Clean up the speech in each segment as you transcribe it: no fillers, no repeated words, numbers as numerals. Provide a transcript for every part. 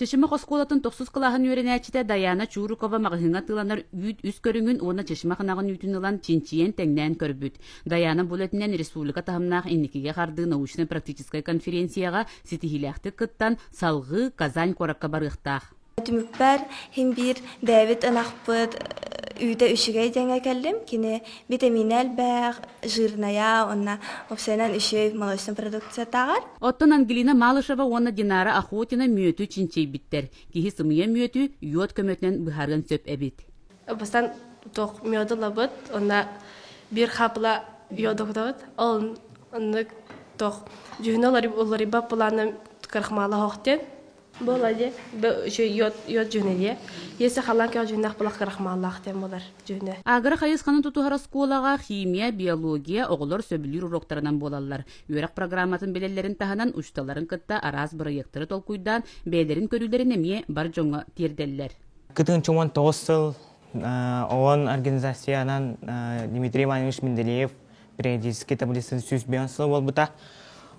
Чычымах оскуолатын тохсус кылааһын үөрэнээччитэ Дайаана Чурукова маҕаһыыҥҥа атыыланар үүт үс көрүҥүн уонна Чычымах ынаҕын үүтүн ылан чинчийэн тэҥнээн көрбүт. Дайаана бу үлэтинэн республика таһымнаах Инникигэ хардыы научнай-практическай конференцияҕа ситиһиилээхтик кыттан, салҕыы Казань куоракка барыахтаах. Түмүкпэр син биир бэйэбит ынахпыт үүтэ үчүгэй диэҥҥэ кэллим. Кини битэмиинэ элбэх, жирная уонна уопсайынан үчүгэй молочнай продукциятааҕар. Оттон Ангелина Малышева уонна Динара Охотина мүөтү чинчийбиттэр. Киһи сымыйа мүөтү йод көмөтүнэн быһаарыан сөп эбит. Бастаан туох мүөтү ылабыт, уонна биир хаапыла йоду кутабыт. Ол оннук туох дьүһүнэ уларыйбат былааны крахмала оһох диэн Буола дии. Йод йод дьүһүнэ дии. Если халаан көх дьүһүннээх буолах крахмаллаах диэн буолар дьүһүнэ. Агро хайысханы тутуһар оскуолаҕа химия, биология оҕолор сөбүлүүр уруоктарынан буолаллар. Үөрэх программатын билэллэрин таһынан учууталларын кытта араас бырайыактары толкуйдаан, бэйэлэрин көрүүлэрин эмиэ бар дьоҥҥо тиэрдэллэр. 19 сыл ООН организациянан Дмитрий Иванович Менделеев периодический таблицаны 105 сыл буолбута.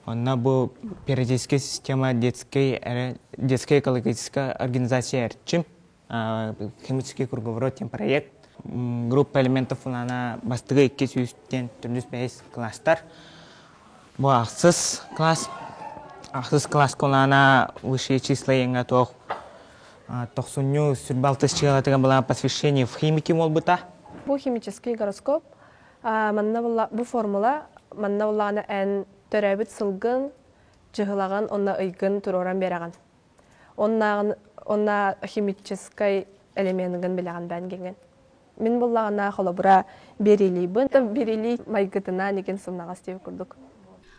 Онно бу периодическая система детской, детская экологическая организация Эрчим, химический круговорот диэн проект. Группа элементов она бастыгы икки сүүстен төрдүс бэһис класстар. Бу ахсыс класс, ахсыс класска улаана высшие числа еҥҥэ туох тохсунньу сүрбалтыс чыалатыгар была посвящение в химики буолбута. Бу химический гороскоп манна була бу формула манна буллаҕына эн төрөөбүт сылгын, чыһылаҕын уонна ыйгын туруоран биэрэҕин. Оннааҕын онна химическай элеменыгын билэҕин бээн гиҥин. Мин буллаҕына холобура берилийбын, берилий майгытына нигин сымнаҕас диэбит курдук.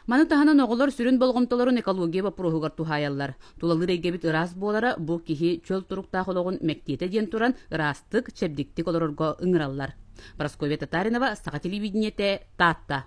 Маны таһынан оҕолор сүрүн болҕомтолорун экология боппуруоһугар туһаайаллар. Тулалыыр эйгэбит ыраас буолара бу киһи чөл туруктаах олоҕун мэктиэтэ диэн туран ыраастык, чэбдиктик олорорго ыҥыраллар. Прасковья Татаринова, Саха телевидениетэ, Таатта.